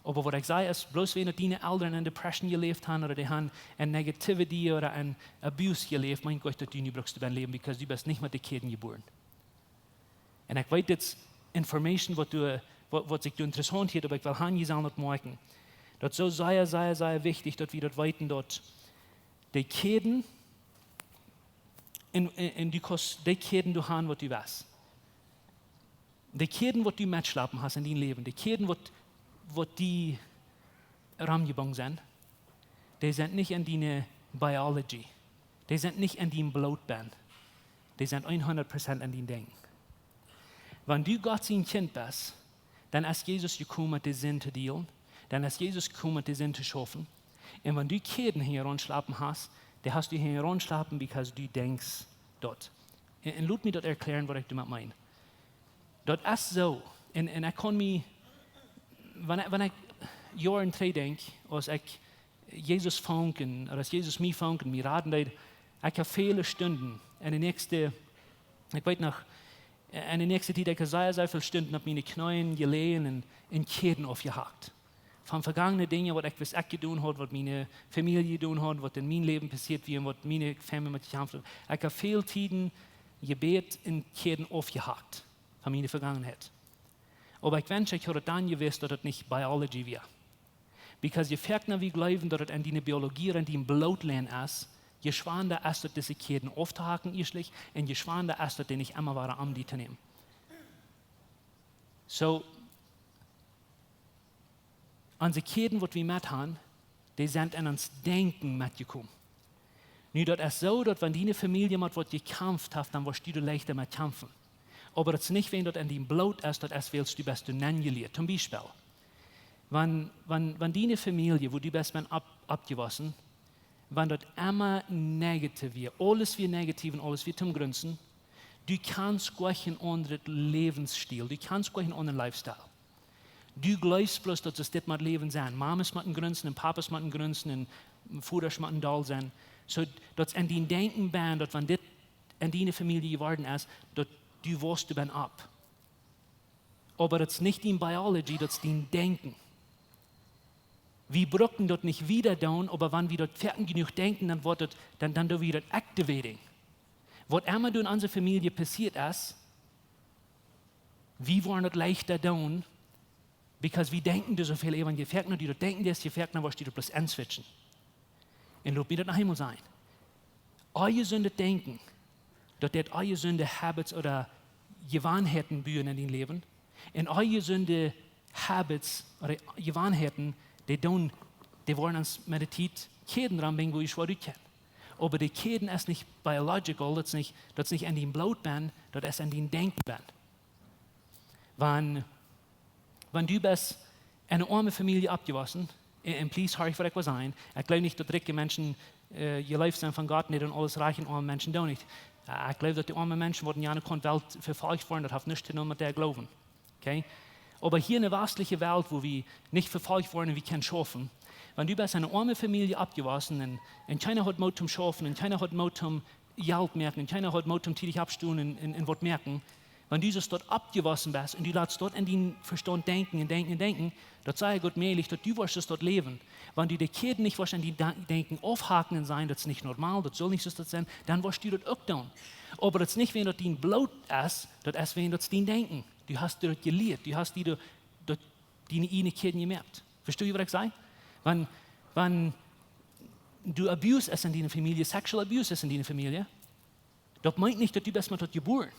Oba waut ekj saj, es bloos, wan daut diene Elren en Depression jeläft haben, ooda dee haben en Negativity ooda en Abuse jeläft, meent nich, daut du nu brukst doa bie läwen, because du best nich met de Kjäden jebuaren. Un ekj weet, dit es Information, waut doa, waut, waut sikj doa interessaunt hieet, oba ekj well han, jie sellen daut moakjen. Daut es soo sea, sea, sea wichtich, daut wie daut weeten, daut de Kjäden, un, un, un du kaust de Kjäden doa han, waut du west. De Kjäden, waut du metjeschlapen hast en dien Läwen, de Kjäden, waut, waut die romjebungen sent, dee sent nich en diene biology. Dee sent nich en dien Bloot benn. Dee sent hundat Prozent en dien Denkjen. Wan du Gott sien Kjint best, dan es Jesus jekomen, met de Sind to dealen. Dan es Jesus jekomen, met de Sind to schaufen. Un wan du Kjäden hinjaraun schlapen hast, dee hast du hinjaraun schlapen, because du denkjst daut. Un, un lot mie daut erkjläaren, waut ekj doamet meen. Daut es soo. Un, un ekj kaun mie, wan, wan ekj Joaren trigj denkj, aus ekj Jesus funk, ooda aus Jesus mie funk, mie raden deed, ekj hab väle Stunden. En de näakjste, ekj weet noch, en de näakjste Tiet, ekj hab sea, sea väl Stunden opp miene Kjneeen jeläajen un, un Kjäden aufjehakt. Von vegangene Dinja, waut ekj wist, ekj jedonen haud, waut miene Famielje jedonen haud, waut en mien Läwen passieet wia un waut miene Famielje met jekjamft haud. Ekj hab väl Tieden jebät un Kjäden aufjehakt von miene Vegangenheit. Oba ekj wensch, ekj haud daut dan jewist, daut daut nich biology wia. Because je foakna wie jleewen, daut daut en diene Biologie, en dien Bloot es, je schwanda es daut, dise Kjäden auftohaken, ieeschtlich, un je schwanda es daut, dee nich emma wada aun die to nämen. Soo, onse Kjäden, waut wie met haben, dee sent en ons Denkjen metjekomen. Nu, daut es soo, daut wan diene Famielje met waut jekjamft haft, dan woascht du doa leichta met kjamfen. Oba daut es nich, wan daut en dien Bloot es, daut es, wiels du best doa nenjelieet. Toom Biespel, wan, wan, wan diene Famielje, wua du best, best opp-, oppjewossen, wan daut emma negativ wia, aules wia negativ un aules wia toom grunsen, du kaust goa kjeen aundret Läwensstiel, du kaust goa kjeen aundren Lifestyle. Du jleefst bloos, daut es dit met Läwen sennen. Mamas motten grunsen un Papas motten grunsen un Vodasch motten doll sennen. Soo, daut es en dien Denkjen benn, daut wan dit en diene Famielje jeworden es, daut du woascht doa benn opp. Oba daut es nich dien biology, daut es dien Denkjen. Wie brucken daut nich wieda doonen, oba wan wie daut foaken jenuach denkjen, dan woat daut, dan, dan doo wie daut activating. Waut emma doa en onse Famielje passieet es, wie woaren daut leichta doonen, because wie denkjen doa soo väl äwa, un je foakna du daut denkjen deist, je foakna woascht du daut bloos enswitchen. Un lot mie daut noch eemol sajen. Onjesundet Denkjen, daut deit onjesunde habits ooda Jewanheiten buen en dien Läwen. Un onjesunde habits ooda Jewanheiten, dee doonen, dee woaren ons met de Tiet Kjäden romjebungen, wua wie schwoa rut kjennen. Oba de Kjäden es nich biological, daut es nich, daut es nich en dien Bloot benn, daut es en dien Denkjen benn. Wan, wan du best en eene oame Famielje oppjewossen, un, un please, horch, waut ekj well sajen. Ekj jleew nich, daut rikje Menschen, äh, jeleeft sent von Gott, nich, un aules rajcht, un oame Menschen doonen nich. Äh, ekj jleew, daut de oame Menschen, waut en jane Kaunt Welt vefolcht woaren, daut haft nuscht to doonen met dän Gloowen. Okay? Oba hia en de wastliche Welt, wua wie nich vefolcht woaren un wie kjennen schaufen, wan du best en eene oame Famielje oppjewossen un, un kjeena haud Moot toom schaufen un kjeena haud Moot toom Jelt moaken un kjeena haud Moot toom tiedich oppstonen un, un, un waut moaken, Wan du soo daut oppjewossen best un du latst daut en dien Vestaunt denkjen un denkjen un denkjen, daut es sea goot mäajlich, daut du woascht daut läwen. Wan du de Kjäden nich woascht en dien Da-, Denkjen aufhaken un sajen, daut es nich normal, daut saul nich soo daut sennen, dan woascht du daut uk doonen. Oba daut es nich wäajen daut dien Bloot es, daut es wäajen daut es dien Denkjen. Du hast daut jelieet, du hast die daut, daut diene ieejne Kjäden jemoakt. Vestoo jie, waut ekj saj? Wan, wan du abuse es en diene Famielje, sexual abuse es en diene Famielje, daut meent nich, daut du best met daut jebuaren.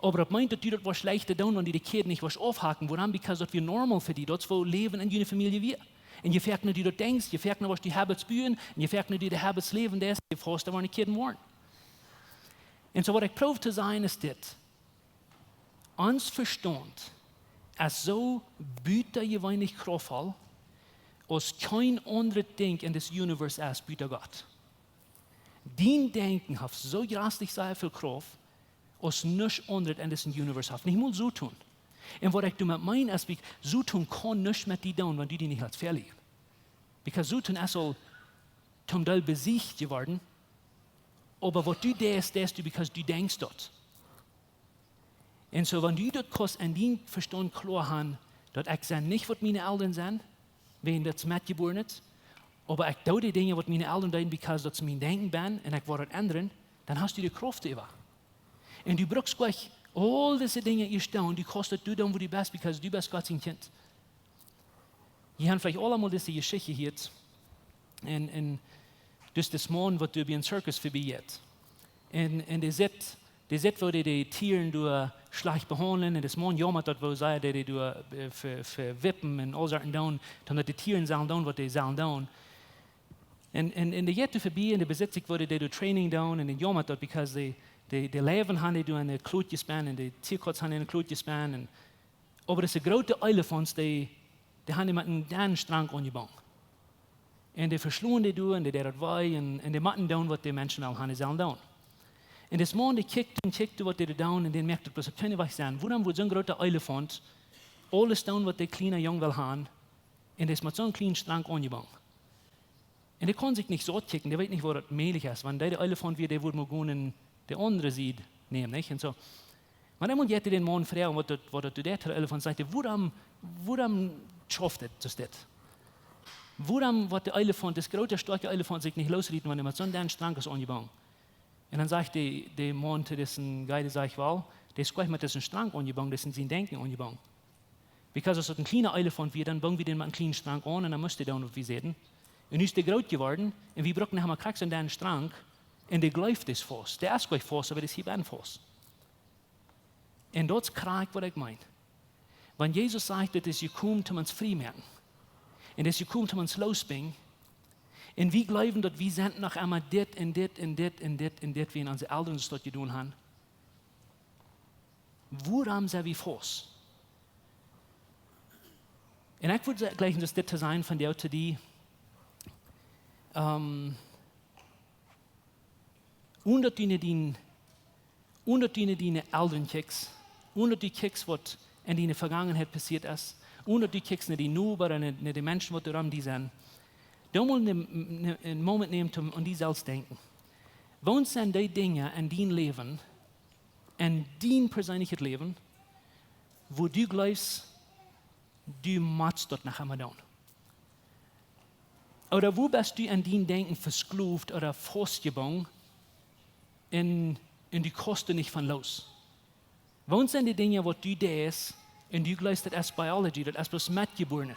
Oba daut meent, daut du daut woascht leichta doonen, wan du de Kjäden nich woascht aufhaken. Wuarom? Because daut wia normal fa die. Daut es woo Läwen en june Famielje wia. Un je foaken du daut denkjst, je foaken woascht du habits buen, un je foaken du de habits läwen deist, je fausta woaren de Kjäden woaren. Un soo waut ekj proow to sajen es dit. Ons Vestaunt es soo butajeweenlich kraftvoll aus kjeen aundret Dinkj en dis Universe es buta Gott. Dien Denkjen haft soo jraslich sea väl Krauft aus nuscht aundret en disen Universe haft. Nich mol Soton. Un waut ekj doamet meen es, wie, Soton kaun nuscht met die doonen, wan du die nich latst veläajen. Because Soton es aul toom Deel besieecht jeworden. Oba waut du deist, deist du because du denkjst daut. Un soo, wan du daut kaust en dien Vestaunt kloa han, daut ekj sie nich waut miene Elren sent, wäajen daut es metjebuaren, oba ekj doo de Dinja waut miene Elren deeden, because daut es mien Denkjen bie, un ekj woa daut endren, dan hast du de Krauft doaräwa. Un du brukst nich aul dise Dinja ieescht doonen, du kaust daut doonen, wua du best, because du best Gott sien Kjint. Jie han veleicht aula mol dise Jeschicht jehieet. Un, un dis, dis Maun, waut doa bie een Zirkus vebie jeit. Un, un dee sitt, dee sitt, woo dee de Tieren doa schlajcht behaundlen. Un dis Maun jaumat daut, woo see dee, dee doa, äh, ve-, vewippen un aul Sachen doonen, dan daut de Tieren sellen doonen, waut dee sellen doonen. Un, un, un dee jeit doa vebie un dee besitt sikj, woo dee, dee doa Training doonen. Un dee jaumat daut, because dee, dee, dee Leiwen han dee doa en de Klot jespannen un de Zieekauts han dee en de Klot jespannen. Un oba dise groote Elefanten, dee, dee han dee met een dennen Strank aunjebungen. Un dee veschlonen dee doa un dee deeden daut wee un, un dee motten doonen waut de Menschen wellen han, dee sellen doonen. Un dis Maun, dee kjikjt un kjikjt waut dee doa doonen un dee moakt daut bloos opp kjeene Wies Senn. Wuarom wudd soon groota Elefant aules doonen waut de kjliena Jung well han, un dee es met soon kjlienen Strank aunjebungen? Un dee kaun sikj nich soo kjikjen, dee weet nich, woo daut mäajlich es. Wan dee de Elefant wia, dee wudd mau gonen de aundre Sied nämen, nich? Un soo. Oba dan mott jie dän Maun froagen, waut daut, waut daut doa deit, de Elefant, sajcht hee, wuarom, wuarom schauft dit, soo dit? Wuarom woat de Elefant, dis groota, stoakja Elefant, sikj nich losrieten, wan hee met soon dennen Strank es aunjebungen? Un dan sajcht de, de Maun to disen Guide, sajcht: Well, dee es nich met disen Strank aunjebungen, dee es en sien Denkjen aunjebungen. Because aus daut een kjliena Elefant wia, dan bungen wie dän met een kjlienen Strank aun un dan must dee doonen waut wie säden. Un nu es dee groot jeworden un wie brucken noch mau krakjt soon dennen Strank un dee jleeft, dee es faust. Dee es nich faust, oba dee es hia bennen faust. Un daut es krakjt waut ekj meen. Wan Jesus sajcht, daut es jekomen toom ons frie moaken, un daut es jekomen toom ons loosbinjen, un wie jleewen daut wie sent noch emma dit un dit un dit un dit un dit, wie en onse Elren daut jedonen han, wuarom sent wie faust? Un ekj wudd jleichen, daut dit to sajen von die, to die, ähm, un daut du no dien, un daut du no diene Elren kjikjst, un daut du kjikjst waut en diene Vegangenheit passieet es, un daut du kjikjst no dien Noba un no, no de Menschen waut rom die sent, dan mol een, een, een Moment nämen toom aun die selfst denkjen. Waut sent dee Dinja en dien Läwen, en dien perseenlichet Läwen, wua du jleefst, du motst daut noch emma doonen? Ooda wua best du en dien Denkjen veskloft ooda faustjebungen un, un du kaust doa nich von loos? Waut sent dee Dinja waut du deist un du jleefst, daut es biology, daut es bloos metjebuaren?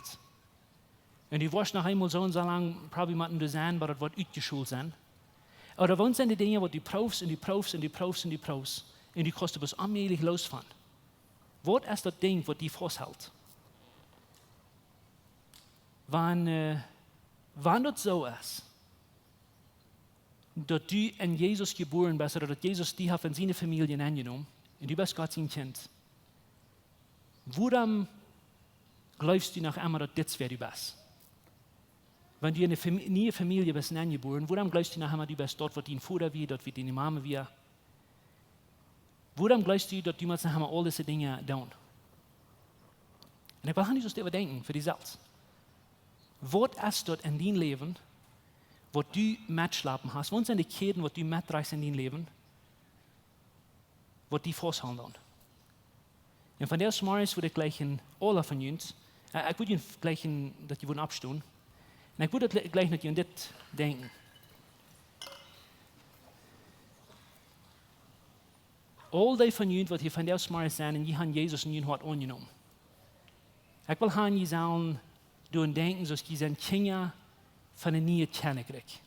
Un du woascht noch eemol soo un soo lang probably motten doa sennen, bat daut woat utjeschult sennen. Ooda waut sent dee Dinja waut du proowst un du proowst un du proowst un du proowst un du kaust doa bloos onmäajlich loos von? Waut es daut Dinkj waut die fausthelt? Wan, äh, wan daut soo es, daut du en Jesus jebuaren best, ooda daut Jesus die haft en siene Famielje aunjenomen, un du best Gott sien Kjint, wuarom jleefst du noch emma, daut dit wäa du best? Wan du en eene Fam-, niee Famielje best aunjebuaren, wuarom jleefst du noch emma, du best daut waut dien Voda wia, daut waut diene Mame wia? Wuarom jleefst du, daut du motst noch emma aul dise Dinja doonen? Un ekj well han, du saust doaräwa denkjen, fa die selfst. Waut es daut en dien Läwen, waut du metjeschlonen hast? Waut sent dee Kjäden, waut du metdroagst en dien Läwen, waut die fausthoolen doonen? Un vondoag zemorjes wudd ekj jleichen aula von junt, äh, ekj wudd junt jleichen daut jie wudden oppstonen. Un ekj wudd daut jle-, jleichen daut jie aun dit denkjen. Aul dee von junt waut hia vondoag zemorjes sent un jie haben Jesus en jun Hoat aunjenomen. Ekj well han jie sellen doaraun denkjen soo aus jie sent Kjinja von een niee Kjennichrikj.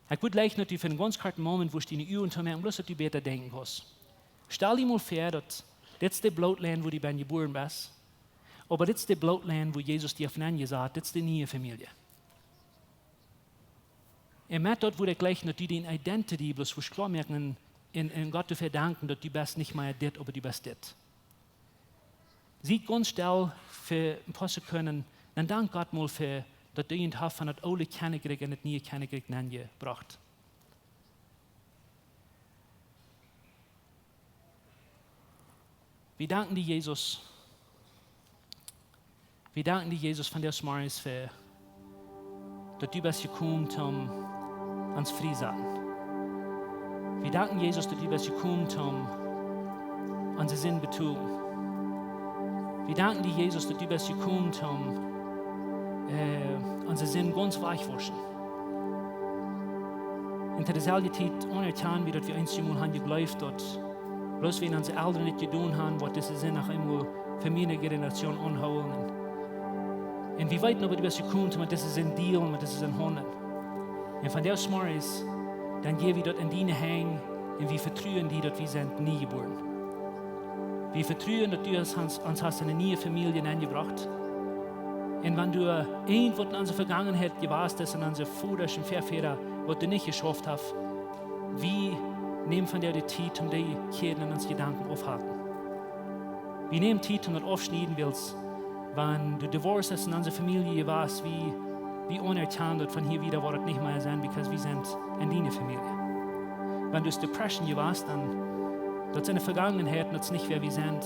Ekj wudd jleichen daut du fa een gaunz korten Moment wurscht diene Uagen toomoaken, bloos daut du bäta denkjen kaust. Stal die mol väa daut dit es de Bloodline wua du bie jebuaren best. Oba dit es de Bloodline wua Jesus die haft nenjesat, dit es de niee Famielje. Un met daut wudd ekj jleichen daut du diene identity bloos wurscht kloa moaken un, un, un Gott doafäa danken daut du best nich mea dit, oba du best dit. Sie gaunz stell fa een poa Sekunden, dan dank Gott mol fa daut du junt haft von daut oole Kjennichrikj en daut niee Kjennichrikj nenjebrocht. Wie danken die, Jesus. Wie danken die, Jesus, vondoag zemorjes fa daut du best jekomen toom ons frie saten. Wie danken, Jesus, daut du best jekomen toom onse Sind betolen. Wie danken die, Jesus, daut du best jekomen toom, äh, onse Sind gaunz wajchwauschen. Un to deeselwje Tiet aunerkjanen wie daut wie eenjemol haben jejleeft daut bloos wäajen onse Elren nich jedonen haben, woat dise Sind noch eemol fa miene Generation aunhoolen. Un wie weeten oba, du best jekomen toom met dise Sind dealen, met dise Sind haundlen. Un vondoag zemorjes, dan jäw wie daut en diene Henj un wie vetruen die daut wie sent nie jebuaren. Wie vetruen daut du ons, ons hast en eene niee Famielje nenjebrocht. Un wan doa irjentwaut en onse Vegangenheit jewast es, en onse Vodasch un Väavodasch, waut du nich jeschauft hast, wie nämen vondoag de Tiet om dee Kjäden en onse Jedanken auftohaken. Wie nämen Tiet om daut aufschnieden, wiels wan du divorced best en onse Famielje jewast, wie, wie aunerkjanen daut von hia wieda woat daut nich mea sennen, because wie sent en diene Famielje. Wan du depressed jewast, dan, daut es en de Vegangenheit, daut es nich wäa wie sent.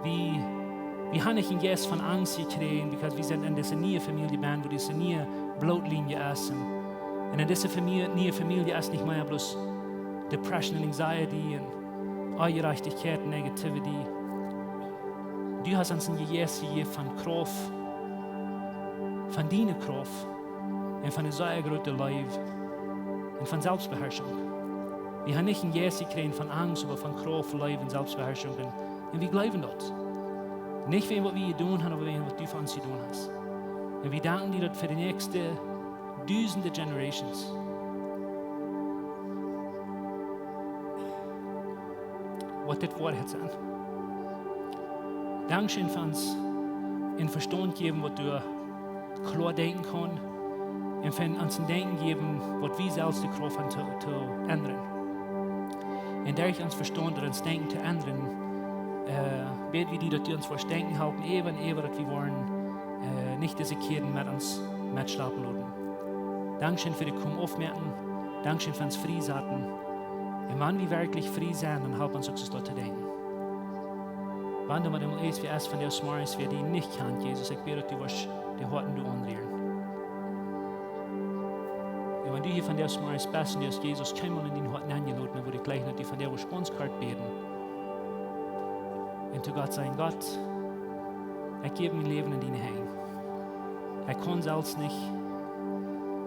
Wie, wie haben nich een Jeist von Angst jekjräajen, because wie sent en dise niee Famielje benn, wua dise niee Bloodline es. Un, un en dise Famie-, niee Famielje es nich mea bloos depression un anxiety un Onjerajchtichkjeit un negativity. Du hast ons een Jeist jejäft von Krauft, von diene Krauft un von eene sea groote Leew un von Selbstbeherrschung. Wie haben nich een Jeist jekjräajen von Angst, oba von Krauft, Leew un Selbstbeherrschung. Un, un wie jleewen daut. Nich wäajen waut wie jedonen haben, oba wäajen waut du fa ons jedonen hast. Un wie danken die daut fa de näakjste dusende generations woat dit Woarheit sennen. Dankscheen fa ons een Vestaunt jäwen, waut doa kloa denkjen kaun, un fa ons een Denkjen jäwen, waut wie selfst de Krauft haben to, to endren. Un derch ons Vestaunt, ons Denkjen to endren, äh, bäd wie die, daut du ons woascht denkjen halpen, äwa un äwa, daut wie woaren, äh, nich dise Kjäden met ons metschlapen loten. Dankscheen fa de Komen aufmoaken. Dankscheen fa ons frie saten. Un wan wie werkjlich frie sent, dan halp ons uk soo daut to denkjen. Wan doa mau eemol es, wäa es vondoag zemorjes, wäa die nich kjant, Jesus, ekj bäd, daut du woascht de Hoaten doa aunrieren. Un wan du hia vondoag zemorjes best un du hast Jesus kjeenmol en dien Hoat nenjeloten, dan wudd ekj jleichen, daut du vondoag woascht gaunz kort bäden. Un to Gott sajen: Gott, ekj jäw mien Läwen en diene Henj. Ekj kaun selfst nich.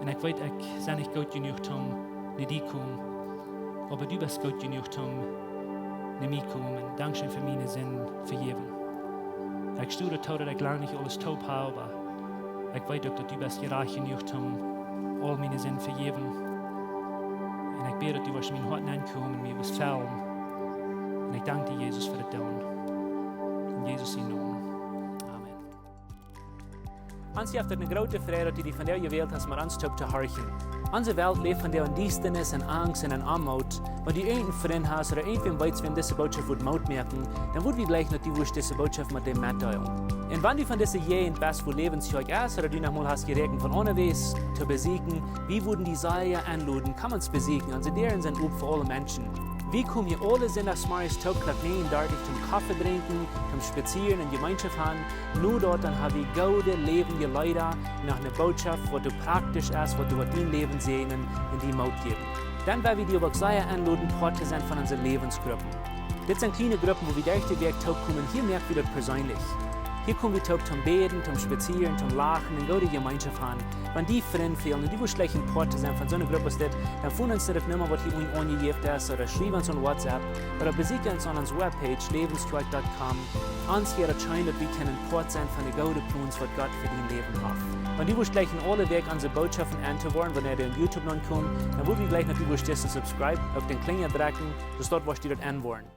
Un ekj weet, ekj sie nich goot jenuach toom no die komen. Oba du best goot jenuach toom no mie komen. Dankscheen fa miene Sind vejäwen. Ekj stoh doatoo, daut ekj lang nich aules toop hab, oba ekj weet uk, daut du best jerajcht jenuach toom aul miene Sind vejäwen. Un ekj bäd, daut du woascht en mien Hoat nenkomen un mie woascht fellen. Un ekj dank die, Jesus, fa daut doonen. En Jesus sienen Nomen. Amen. Ons jeft et eene groote Freid, daut du die vondoag jewält hast, met ons toop to horchen. Onse Welt läft vondoag en Diestanis, en Angst un en Oamoot. Wan du irjent een Frint hast ooda irjentwäm weetst, wäm dise Bootschoft wudd Moot moaken, dan wudd wie jleichen, daut du wurscht dise Bootschoft met däm metdeelen. Un wan du von dise Jäajent best, wua Läwens Kjoakj es, ooda du noch mol hast jeräakjent von onjewäa to besieekjen, wie wudden die sea enloden, komm ons besieekjen. Onse Däaren sent op fa aule Menschen. Wie komen hia aule Sindach zemorjes toop Klock näajen dartich toom Koffe drinkjen, toom spazieren un Jemeenschoft haben. No daut dan hab wie goode läwendje Leeda, noch eene Bootschoft, waut doa praktisch es, waut doa woat dien Läwen säajnen un die Moot jäwen. Dan well wie die uk sea enloden, Poat to sennen von onse Läwensgruppen. Dit sent kjliene Gruppen, wua wie derch de Wäakj toopkomen. Hia moak wie daut perseenlich. Hia kom wie toop toom bäden, toom spazieren, toom lachen un goode Jemeenschoft han. Wan die Frind fälen un du wurscht jleichen Poat to sennen von soone Grupp aus dit, dan foon ons no de Numma, waut hia unjen aunjejäft es, ooda schriew ons aun WhatsApp, ooda besieekj ons aun onse webpage, läwensquark dot com. Ons hia daut scheen, daut wie kjennen Poat sennen von de goode Plons, waut Gott fa dien Läwen haft. Wan du wurscht jleichen aule Wäakj onse Bootschoften en to woaren, wanea dee aun YouTube nopp komen, dan wudd wie jleichen, daut du wurscht disen subscribe, uk dän Kjlinja drekjen, soo daut wurscht du daut en woaren.